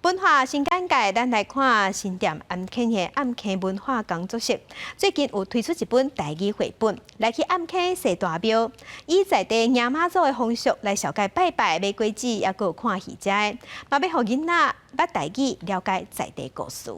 文化新簡介，咱來看新店暗坑的暗坑文化工作室，最近有推出一本台語繪本，來去暗坑踅大廟，以在地迎媽祖的風俗來紹介拜拜、買果子，猶閣有看戲遮的，嘛欲予囡仔捌台語，了解在地故事。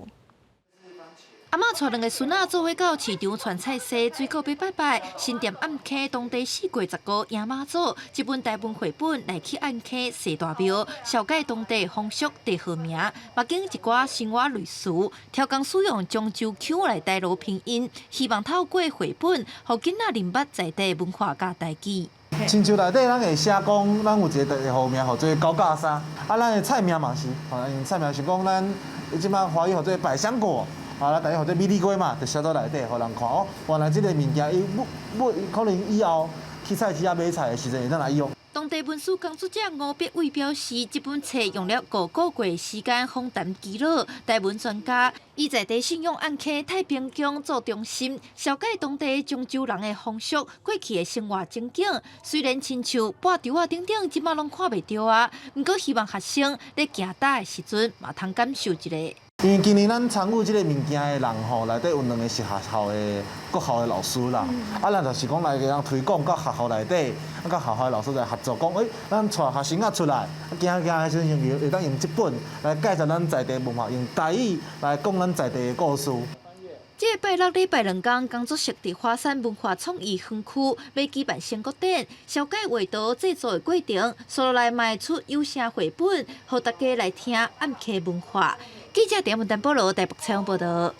阿嬤帶兩个孫仔做伙到市場傳菜市，水果欲拜拜。新店暗坑當地四月十五迎媽祖，這本台文繪本來去暗坑踅大廟，紹介當地風俗地號名，嘛揀一寡生活類詞，挑工使用漳州腔來台羅拼音，希望透過繪本，予囡仔認捌在地文化佮台語。親像內底咱會寫講，咱有一个地號名號做高架衫，啊，咱的菜名嘛是，吼，因菜名是講咱這擺華語號做百香果。啊，咱台語號做米粒粿嘛，就寫佇內底，予人看哦。原來這个物件，伊不不可能以後去菜市仔買菜的時陣會當來用。當地文史工作者吳必偉表示，這本冊用了5個月時間訪談耆老、台文專家，以在地信仰暗坑太平宮做中心，紹介當地漳州人的風俗、過去的生活情景。雖然親像跋櫥仔等等，這馬攏看袂著啊，毋過希望學生咧行搭的時陣，嘛通感受一下。因為今年咱參與這个物件的人吼，內底有兩个是學校的國校的老師啦。啊，咱就是講來共人推廣，佮學校內底，啊，佮學校的老師來合作，講，欸，咱帶學生仔出來，啊，行行的時陣，會當用這本來介紹咱在地文化，用台語來講咱在地的故事。這个拜六禮拜兩工，工作室佇華山文化創意園區欲舉辦成果展，紹介畫圖製作的過程，紲落來嘛會出有聲繪本，予大家來聽暗坑文化。記者點文丹保羅台北採訪報道。